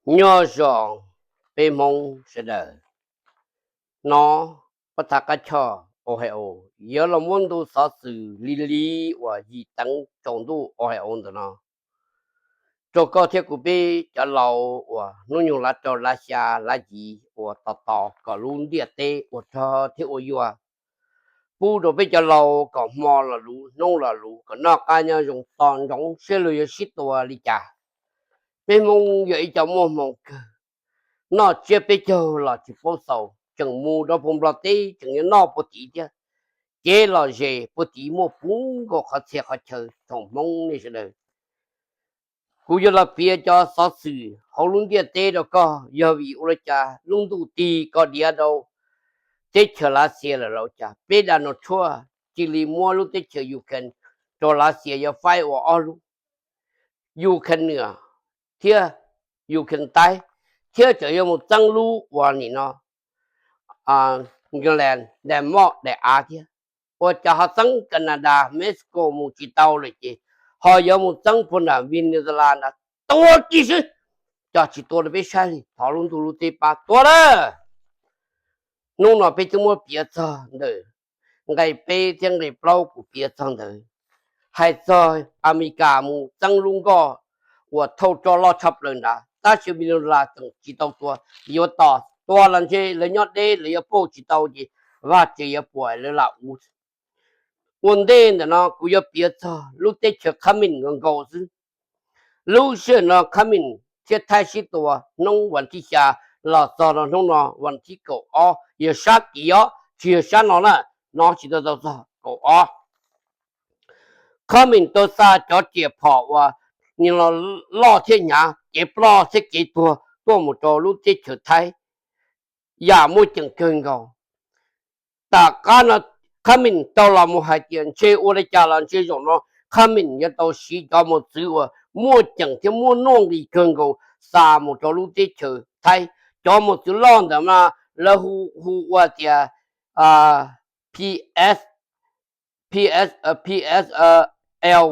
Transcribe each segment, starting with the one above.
Nyob zoo peb Hmoob sawv daws, no pab thaj qab choj Ohio yuav los muab ntu xov xwm li li uas yim teev tsaus ntuj Ohio ntawm no rau koj thiab kuv peb cov laus uas hnub nyoog lav rau lav xya lav yim uas tos tos kom lub ntiaj teb ua rog thiab ua yuag, pub rau peb cov laus kom hmo los luv hnub los luv kom noj qab nyob zoo to ntsoov seb luag yuav sib tua li cas. Peb Hmoob yog ib co muaj hmoo kawg, noj tsiab peb caug los tsis paub xaus, tseem mus rau puag Nplog teb tseem yuav noj puag tid thiab. Cev los zes puag tid muaj puv nkaus qhov txhia qhov chaw tsoom Hmoob nej sawv daws. Kuv yuav los piav cov xov xwm hauv lub ntiaj teb rau koj, yog vim ua li cas lub ntuj tig koj diav rau teb chaws Lav Xias lawm los cas peb Donald Trump cia li muab lub teb chaws Ukraine rau Lav Xias yuav faib ua ob lub, Ukraine nws thiab Ukraine taib, thiab tseem yuav mus txeeb lub uas nim no Greenland daim moj daim av thiab. Ua cas ho txeeb Canada, Mexico mus tsis tau lawm ces ho yuav mus txeeb puag nram Venezuela ntawd tua kiag xwb, coj tsis tua rau peb saib li, thov lub ntuj lub teb pab tua lawm. Hnub no peb twb muab piav txog ntawm nqe peb thiab nqe plaub, kuv piav txog ntawd hais txog Amelikas mus txeeb lub nkoj uas thauj roj loj tshaj plaws nrad, tab sis Venezuela tseem tsis tau tua. Yuav tos tua los ntshe lawv nyob deb lawv yuav pauj tsis tau ces vaj tse yuav puas lawv lam ua. Ua ntej ntawm no kuv yuav piav txog lub teb chaws Khab Mim nkaus nkaus xwb. Lub sij hawm no Khab Mim thiab Thaib sib tua hnub vas thib xya los txog rau hnub no vas thib kaum ob, yog sab tid os tsis yog sab no na, no tsis tau txog kaum ob. Khab Mim tau xa cov riam phom uas nim no loj thiab hnyav, kev ploj thiab kev tuag tuaj mus rau lub teb chaws Thaib, yam muaj ceem kawg nkaus. Tom qab no Khab Mim tau los mus hais tias ntshe ua li cas los ntshe zaum no Khab Mim yuav tau siv cov mos txwv uas muaj ceem thiab muaj nuj nqis kawg nkaus xa mus rau lub teb chaws Thaib. Cov mos txwv loj ntawd mas lawv hu hu ua tias P S, P S, P S L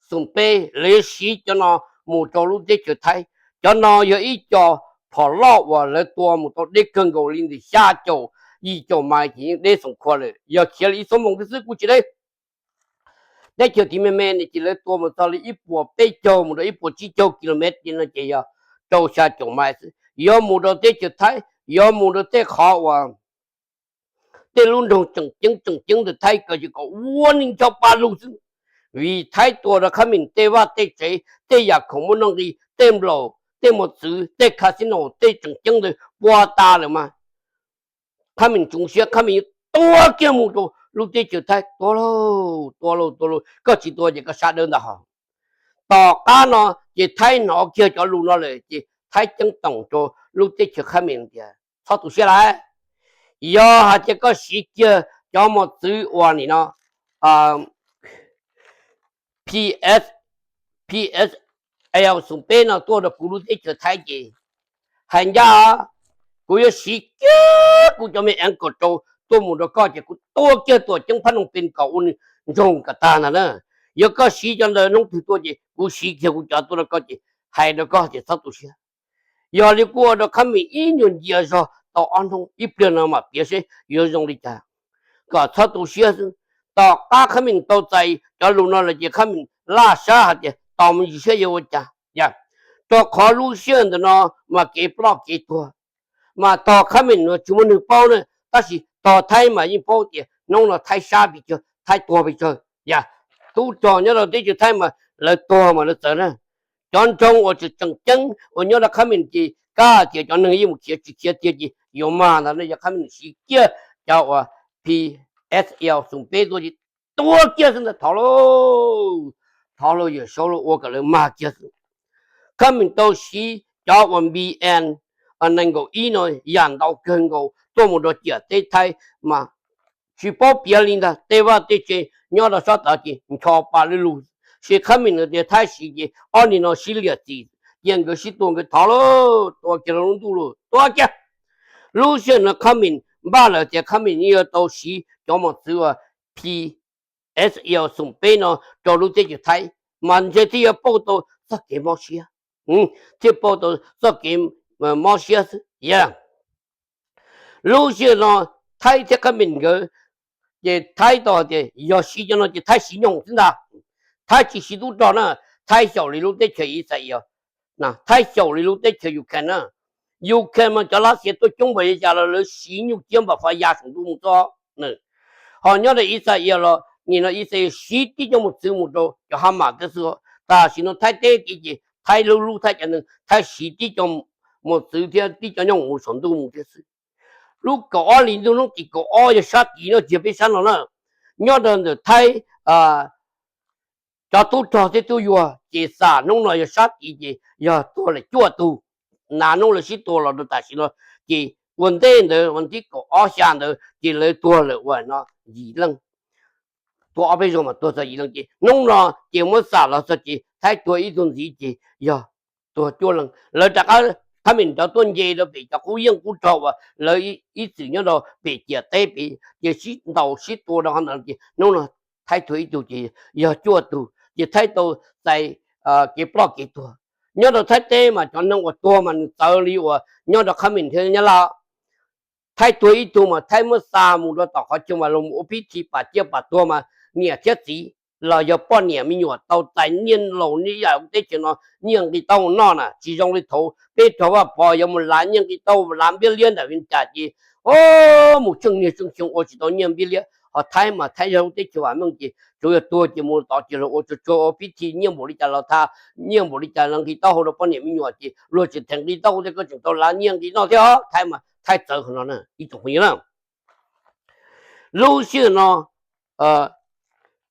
xoom peb, lawv yuav siv cov no mus rau lub teb chaws Thaib. Cov no yog ib co phom loj uas lawv tua mus tau deb kawg nkaus li ntawm xya caum yim caum mais ces yeej deb xoom khua lawm. Yog khiav li ib xuab moos twb xwb kuj tsis deb. Teb chaws tid me me ne ces lawv tua mus txog li ib puas peb caug mus rau ib puas tsib caug kilomev li no ces yog rau xya caum mais xwb. Yuav mus rau teb chaws Thaib, yuav mus rau tej qhov uas tej lub nroog tseem ceeb tseem ceeb ntawm Thaib ko ces kom ua neej ncho pa lug xwb. Vim Thaib tua rau Khab Mim tej vaj tej tsev, tej yam khoom muaj nuj nqis, tej nplaum, tej mos txwv, tej casino, tej tseem ceeb ntawd puas tas lawm mas Khab Mim tsoom siab Khab Mim yuav tua kiag mus rau lub teb chaws Thaib. Tua lauj, tua lauj, tua lauj, koj tsis tua ces koj sab dawb ntag hos. Tom qab no ces Thaib hnov kiag cov lus no lawm ces Thaib ceeb toom rau lub teb chaws Khab Mim tias txhob tu siab lawm. Yog hais tias koj siv kiag cov mos txwv uas nim no P S, P S L xoom peb no tuaj rau kuv lub teb chaws Thaib ces hais ncaj, kuv yuav siv kiag kuv cov me eev kaum rau tuaj mus rau koj ces kuv tua kiag Tuam Ceeb Phab Noom Pes kom ua nws ntsoog kom tag ntag na. Yog koj siv cov ntawd hnub twg tuaj ces kuv siv kiag kuv cov tuaj rau koj ces hais rau koj tias txhob tu siab. Yog li kuj ua rau Khab Mim ib nyuag ncia zog tau ob hnub, ib pliag no mam piav seb yuav zoo li cas, kom txhob tu siab xwb. Tom qab Khab Mim tau txais cov lus no lawm ces Khab Mim laj sab hais tias tos mus ntsis saib yuav ua cas. Rau qhov lub sij hawm ntawm no mas kev ploj kev tuag mas tog Khab Mim tsis muaj neeg paub na, tab sis tog Thaib mas yeej paub tias hnub no Thaib sab pes tsawg, Thaib tuag pes tsawg. Yog tub rog nyob rau teb chaws Thaib mas lawv tuag mas lawv txawv na. Cov nroog uas tseem tseem ceeb uas nyob rau Khab Mim ces kab hais tias cov neeg yeej mus khiav tsis khiav tiag ces yuav mag ntag no. Yog Khab Mim siv kiag cov uas P S L xoom peb tuaj ces tua kiag xwb ntag, thov lauj, thov lauj, Yawm Saub lauj, ua kom lawv mag kiag xwb. Khab Mim tau siv cov uas B N nees nkaum ib no yam ntau kawg nkaus tuaj mus rau ciam teb Thaib mas tsis paub piav li ntag. Tej vaj tej tsev nyob rau sab tod ces ncho pa lug lug, ces Khab Mim lawv tias Thaib siv ces ob niag no sib liam txim, cia nkawd sib tua nkawd thov lauj, tua kiag rau lub ntuj lauj, tua kiag. Lub sij hawm no Khab Mim npaj lawm tias Khab Mim yuav tau siv cov mos txwv uas P S L xoom peb no rau lub teb chaws Thaib mas ntshe thiaj yuav pauj tau txoj kev mob siab. thiaj pauj tau txoj kev mob siab xwb. Lub sij hawm no Thaib thiab Khab Mim nkawd ces Thaib tau hais tias yog siv cov no ces Thaib siv nyooj xwb ntag. Thaib tsis siv tub rog na, Thaib xyaum li lub teb chaws Ixayees, Thaib xyaum li lub teb chaws Ukraine na. Ukraine mas cov Lav Xias tuaj coob npaum li cas los lawv siv nyuj ciab npam fab ya saum ntuj mus txog. Ho nyob rau Ixayees los nim no Ixayees siv tib cov mos txwv mus rau cov Hamas thiab xwb. Tam sim no Thaib teb tid ces Thaib lub lub Thaib cov neeg Thaib siv tib cov mos txwv thiab tib cov nyooj mus saum ntuj mus thiab xwb. Lub kaum ob hlis ntuj hnub tim kaum ob yog sab tid no, tsis yog peb sab no na. Nyob rau ntawm Thaib cov tub rog thiab tub yuag ces xam hnub no yog sab tid ces yog tuag lawm cuaj tug. Nas hnub lawv sib tua los rau tam sim no ces ua ntej ntawd vas thib kaum ob xya ntawd ces lawv tuag lawm ua no yim leej. Tuag ob peb zaug mas tuag txog yim leej ces hnub no ces muab xam los txog ces Thaib tuag ib tug ntxiv ces yog tuag cuaj leej. Lawv rov qab Khab Mim rov tuaj nce rau pem cov qub yeej qub rog uas lawv ib txwm nyob rau pem ciam teb pem ces sib ntaus sib tua rau qhov ntawd ces hnub no Thaib tuag ib tug ces yog cuaj tug ces Thaib tau txais kev ploj kev tuag. Nyob rau Thaib teb mas cov neeg uas tuag mas nws txawv li uas nyob rau Khab Mim thiab Nyab Laj. Thaib tuag ib tug mas Thaib muab xa mus rau tom qhov chaw mas los ua pib thi pam ciaj pam tuag mas niam thiab txiv los yog poj niam me nyuam tau txais nyiaj laus nyiaj yam teb chaws no nyiaj nqi tau noj na, tsis zoo li thaum peb rog Vaj Pov yuav mus lav nyiaj nqi tau lav npiab liab ntawm Vias Cas ces mus tsheej niag tsheej xyoo ua tsis tau nyiaj npiab liab. Ho Thaib mas Thaib yog lub teb chaws vam meej ces tsuas yog tuag ces mus tod ces luag ua tsuag tsuag ua pib thi nyiaj npaum li cas los tha, nyiaj npaum li cas los nqi taub hau rau poj niam me nyuam ces luag tseem them nqi taub hau thiab koj tseem tau lav nyiaj nqi noj thiab os. Thaib mas Thaib txawv qhov no na ib tsoom phooj ywg na. Lub sij hawm no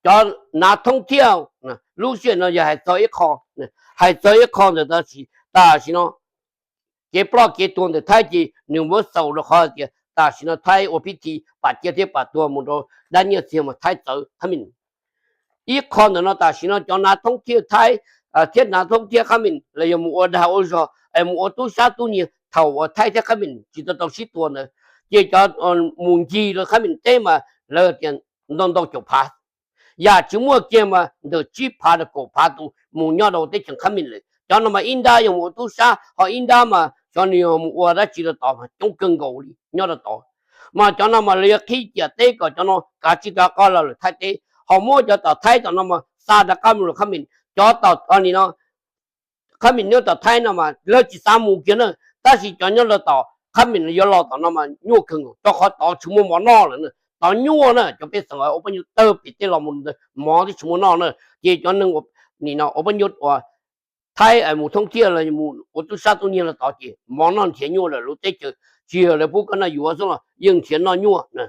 cov nav thoob thiaj, lub sij hawm no yog hais txog ib qho, hais txog ib qho ntawm tam sim no kev ploj kev tuag ntawm Thaib ces nws muab xaus rau qhov tias tam sim no Thaib ua pib thi pam ciaj thiab pam tuag mus rau dab nyiaj txiag mas Thaib txawv Khab Mim. Ib qho ntawm no tam sim no cov nav thoob thiaj Thaib thiab nav thoob thiaj Khab Mim los yog mus ua dag ua zog es mus ua tub sab tub nyiag thaum uas Thaib thiab Khab Mim tsis tau tau sib tua ntawd ces cov mus ncig rau Khab Mim teb mas lawv tias ntau ntau caum phav, yam tsis muaj kiag mas ntawm tsib phav rau kaum phav tus mus nyob rau teb chaws Khab Mim lawm. Cov no mas ib nrab yog mus ua tub sab, ho ib nrab mas cov nws yog mus ua dab tsi rau tod mas coob kawg nkaus li nyob rau tod. Mas cov no mas lawv yuav qhib ciam teb kom cov no kav tsij rov qab los lawm Thaib teb, ho muab cov tom Thaib tom no mas xa rov qab mus rau Khab Mim. Cov tom nim no Khab Mim nyob tom Thaib no mas lawv tsis xav mus kiag na, tab sis cov nyob rau tom Khab Mim yuav los tom no mas nyuaj kawg nkaus rau qhov tod tsis muaj mov noj lawm na. Tod nyuaj na, cov pej xeem ua paj nyuj tawg pem tej los mus ntawd mov twb tsis muaj noj na. Ces cov neeg nim no ua paj nyuj ua Thaib mus thoob thiaj los mus ua tub sab tub nyiag los tod ces mov noj nrhiav nyuaj lawm, lub teb chaws tsis yog lawv pub koj noj yuav xwb los yeej nrhiav noj nyuaj na.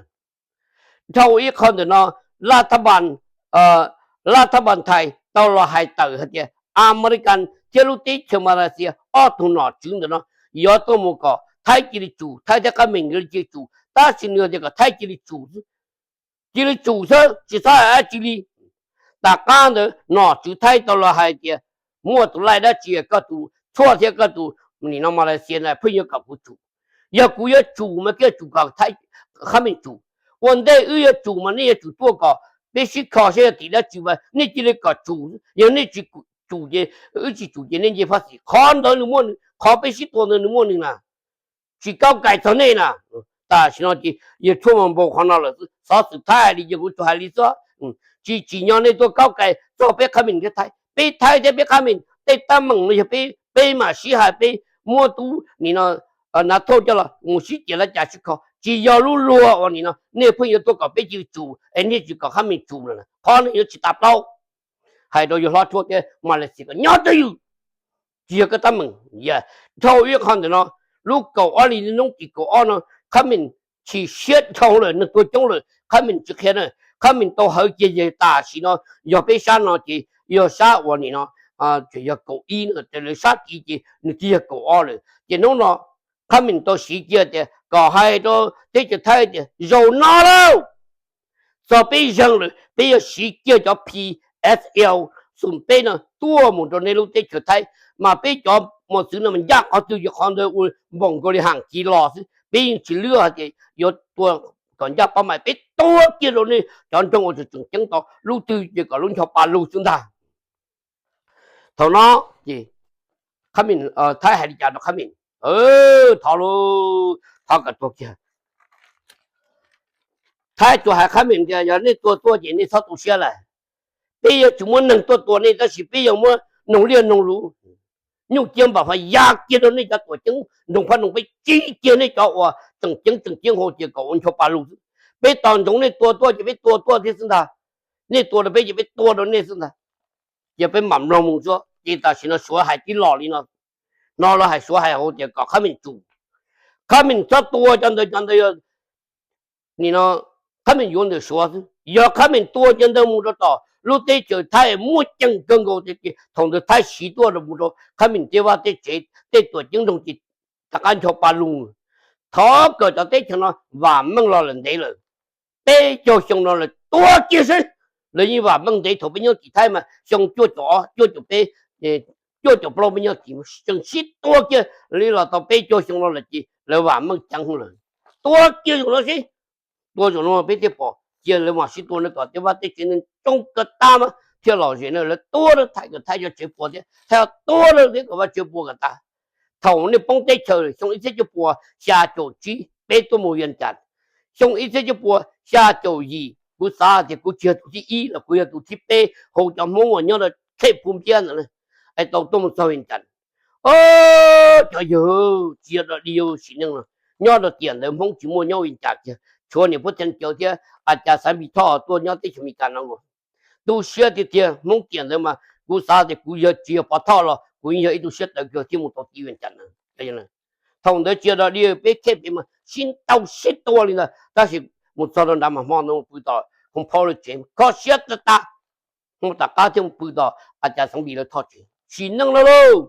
Dhau ib qho ntawm no, Laj Thab Npas, Laj Thab Npas Thais tau los hais tawm hais tias Amelikas thiab lub teb chaws Malaysia ob tug nom tswv ntawm no yuav tuaj mus kom Thaib cia li tsum, Thaib thiab Khab Mim nkawd cia li tsum, tab sis nws tias kom Thaib cia li tsum xwb, cia li tsum xwb tsis txhob hais dab tsi li. Tom qab ntawd nom tswv Thaib tau los hais tias muaj tus laij dab tsi koj tus tshuaj thiab koj tus nim no Malaysia na pheej yuav kom kuv tsum. Yog kuv yuav tsum mas kuv yuav tsum kom Khab Mim tsum. Ua ntej wb yuav tsum mas nej yuav tsum tuaj kom peb sib kho saib yog tim dab tsi mas nej cia li kom tsum. Yog nej tsis tsum ces wb tsis tsum ces nej nce phab xis. Qhov ntawd nws muaj nws, qhov peb sib tua ntawd nws muaj nws na. Tsis kaub kais txog nej na. Tam sim no ces yawg tshuaj mas npau qhov no lawm xwb, xov xwm Thaib hais li ces kuv tsuas hais li xwb. Tsis tsim nyog nej tuaj kaub kais txog peb Khab Mim thiab Thaib. Peb Thaib thiab peb Khab Mim tej teeb meem no yog peb, peb mam sib hais, peb muab tub nim no nav thauj coj los mus sib ciam lav cas sib kho, tsis yog lub luag uas nim no nej pheej yuav tuaj kom peb cia li tsum es nej tsis kom Khab Mim tsum lawm. Qhov no yuav tsis tas plaub. Hais rau yawg hlob tshuaj thiab Malaysia kom nyob twj ywm, tsis yog koj teeb meem. Dhau ib qho ntawm no, lub kaum ob hlis ntuj tim kaum ob no, Khab Mim chim siab dhau lawm, nws tuag coob lawm Khab Mim tsis qhia na. Khab Mim tau hawv kiag yawg tam sim no, yog peb sab no ces yog sab uas nim no tseem yog kaum ib no, ces lawv sab tid ces nws twb yog kaum ob lawm. Ces hnub no Khab Mim tau siv kiag tias kom hais rau teb chaws Thaib tias zaum no lauj, txog peb zeeg lawm peb yuav siv kiag cov P S L xum peb no tuaj mus rau nej lub teb chaws Thaib, mas peb cov mos txwv no mas ncaj qhov twg ces qhov ntawd ua npaum nkaus li ham kiv los xwb. Peb yeej tsis lwj hais tias yuav tua kom ncaj pab mas peb tua kiag rau nej cov nroog uas tseem tseem ceeb tod, lub twg ces kom lub ncho pa lug xwb ntag. Thaum no ces Thaib hais li cas rau Khab Mem? Thov lauj, thov kom tuag kiag. Thaib tsuas hais Khab Mem tias yog nej tua tuaj ces nej txhob tu siab lawm. Peb yuav tsis muab neeg tuaj tua nej tab sis peb yuav muab noog liaj noog luv, nyuj ciab npam fas ya kiag rau nej cov tuam ceeb nroog phab nroog, peb tsib kiag nej cov uas tseem ceeb tseem ceeb hauv tias kom ua ncho pa lug xwb. Peb tos ntsoov nej tua tuaj ces peb tua tuaj thiab xwb ntag. Nej tua rau peb ces peb tua rau nej xwb ntag. Ces peb mam mloog mus tsuab ces tam sim no Suav hais tib los li no. No lawv hais, Suav hais hauv tias kom Khab Mem tsum, Khab Mem txhob tua cov ntawd, cov ntawd yog nim no Khab Mem yuav ntawm Suav xwb. Yog Khab Mem tua cov ntawd mus rau tom lub teb chaws Thaib muaj ceem kawg nkaus tiag ces thaum ntawd Thaib siv tuaj rau mus rau Khab Mem tej vaj tej tsev, tej tuam ceeb nroog ces rov qab ncho pa lug. Thov kom cov teb chaws no vam meej los lawm ntev lawm. Peb caug xyoo no lawv tua kiag seb. Lawv yeej vam meej ntev thaum peb nyob tim Thaib mas xyoo cuaj caum ob, cuaj caum peb, cuaj caum plaub peb nyob tim, tseem sib tua kiag li los tau peb caug xyoo no lawm ces lawv vam meej ceev lawm. Tua kiag zaum no seb, tua zaum no peb thiaj pom, cia lawv mam sib tua no kom tej vaj tej tsev ntawd tsoo kom tag mas thiaj lom zem na. Lawv tua rau Thaib kom Thaib cov tsev puas thiab, Thaib tua rau thiab kom vaj tsev puas kom tag. Thaum nej poob teb chaws xyoo ib txhiab cuaj puas xya caum tsib peb tuaj mus Vias Cas, xyoo ib txhiab cuaj puas xya caum yim kuv xav tias kuv tsis yog tus thib ib los kuv yog tus thib peb hauv cov Hmoob uas nyob rau Thej Phu Npiab ntawd, es tau tuaj mus txog Vias Cas. Cov yawg, tsis yog dog dig sim neej no, nyob rau tiam ntawd Hmoob tsis muaj nyob Vias Cas kiag, tshuav niam Pub Thaj Cawv thiab a cas Xaiv Npis Thoj tuaj nyob teb chaws Amelikas no nkaus. Tu siab tiag tiag, Hmoob tiam ntawd mas kuv xav tias kuv yog tsis yog Pov Thoj los kuv yeej yog ib tug siab tawv kawg thiaj mus tau tim Vias Cas na. Thaum ntawd tsis yog dog dig, peb khej pem mas sib ntaus sib tua li ntawd tab sis mus txog rau nrad mas hmo ntawd mus pw tom Hoo Phauj lawv tsev kho siab tag tag. Hmo tom qab thiaj mus pw tom a cas Xaiv Npis lawv Thoj tsev. Sim neej no lauj,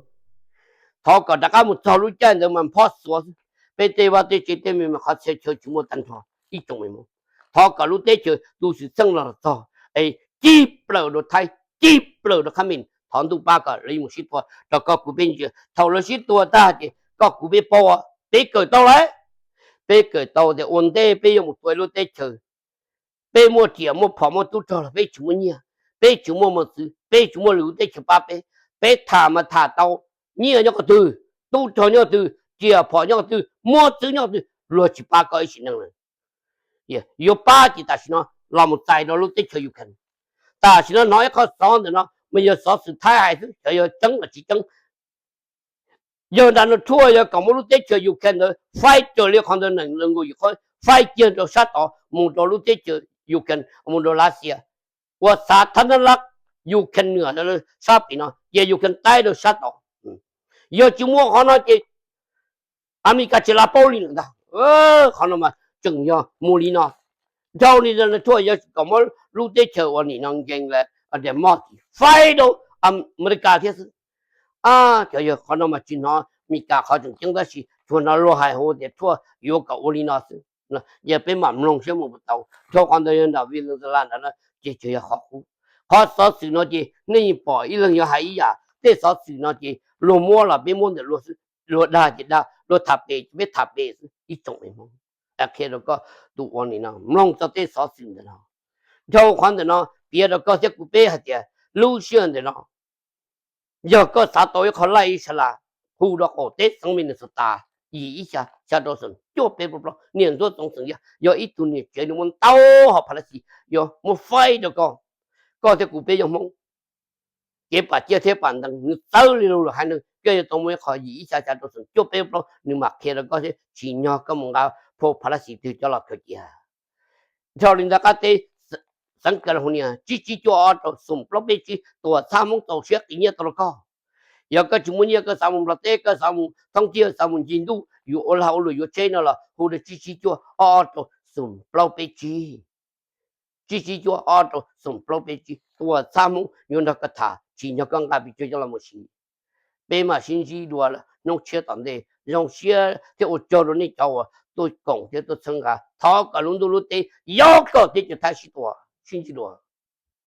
thov kom rov qab mus txog lub caij ntawd mas nphob xuav xwb, peb tej vaj tej tsev tej me mas qhov txhia chaw tsis muaj tag nrho ib tsoom me Hmoob. Thov kom lub teb chaws tus xwm txheej los txog es cig plaws rau Thaib, cig plaws rau Khab Mem, thov ntuj pab kom lawv mus sib tua rau koj kuv peb ntsia. Thaum lawv sib tua tag ces koj kuv peb paub, peb kawm tau lawm. Peb kawm tau tias ua ntej peb yuav mus tua lub teb chaws, peb muaj riam muaj phom muaj tub rog los peb tsis muaj nyiaj, peb tsis muaj mos txwv, peb tsis muaj lwm lub teb chaws pab peb. Peb tham mas tham tau, nyiaj nyob qhov twg, tub rog nyob qhov twg, riam phom nyob qhov twg, mos txwv nyob qhov twg, luag tsis pab koj ib sim neej lawm. Yuav pab ces tam sim no los mus txais rau lub teb chaws Ukraine. Tam sim no hnov ib qho xov ntawm no mas yog xov xwm Thaib hais xwb, xyov yog tseeb los tsis tseeb. Yawg Donald Trump yog kom muab lub teb chaws Ukraine ntawd faib raws li qhov ntawd nees nkaus yus qhov faib kiag rau sab tod mus rau lub teb chaws Ukraine mus rau Lav Xias, ua xav thab nab lab Ukraine nws sab pem no ces Ukraine taib rau sab tod. Yog tsis muaj qhov no ces Amelikas tsis lav paub li lawm ntag. Qhov no mas tseem yog mus li no. Dhau li no Trump yog kom muab lub teb chaws uas nim no nkees lawm demos faib rau Amelikas thiab xwb. Cov yawg, qhov no mas tsis hnov Amelikas qhov tseem ceeb tab sis tsuas hnov luag hais hauv tias Trump yuav kom ua li no xwb. Yog peb mam mloog saib mus puas tau. Dhau qhov ntawd yog nram Venezuela ntawd ces tseem yog qhov qub. Qhov xov xwm no ces nej yeej pom ib leeg yuav hais ib yam, tej xov xwm no ces luag muab los peb muab ntawm luag xwb, luag dag ces dag, luag tham pem ces peb tham pem xwb ib tsoom me Hmoob. Qhia rau koj tus ua nim no mloog txog tej xov xwm ntawm no. Dhau qhov ntawm no piav rau koj thiab kuv peb hais tias lub sij hawm ntawm no yog koj xav tau ib qho laij ib sab las, hu rau qaum teb xeev Minnesota, yim ib xya xya rau xoom cuaj peb plaub plaub, niam ntxuav txoov xeem yaj, yog ib tug niam tsev nws muaj ntau hom pha las xis yuav muab faib rau koj. Koj thiab kuv peb yog Hmoob, kev pam ciaj thiab pam ntees nws txawv li lus hais neeg, koj yuav tau muaj ib qho yim ib xya xya rau xoom cuaj peb plaub nws mam qhia rau koj thiab tsim nyog koj mus nqa phau pha las xis twg coj los khaws cia. Dhau li ntawd qab teb xeev California tsib tsib cuaj ob rau xoom plaub peb tsib, tuam txhab Hmoob txaus siab qiv nyiaj tau rau koj. Yog koj tsis muaj nyiaj, koj xav mus Nplog teb, koj xav mus thoob tiaj, xav mus ncig ntuj, yuav ua lag ua luam yuav tsheb no los hu rau tsib tsib cuaj ob ob rau xoom plaub peb tsib. Tsib tsib cuaj ob rau xoom plaub peb tsib, tuam txhab Hmoob yuav nrog koj tham tsim nyog koj nqa pes tsawg coj los mus siv. Peb mam sib ntsib dua hnub tshiab tom ntej. Zoo siab thiab ua tsaug rau nej cov uas tuaj koom thiab tuaj txhawb nqa. Thov kom lub ntuj lub teb yob kom teb chaws Thaib sib tua, sib ntsib dua.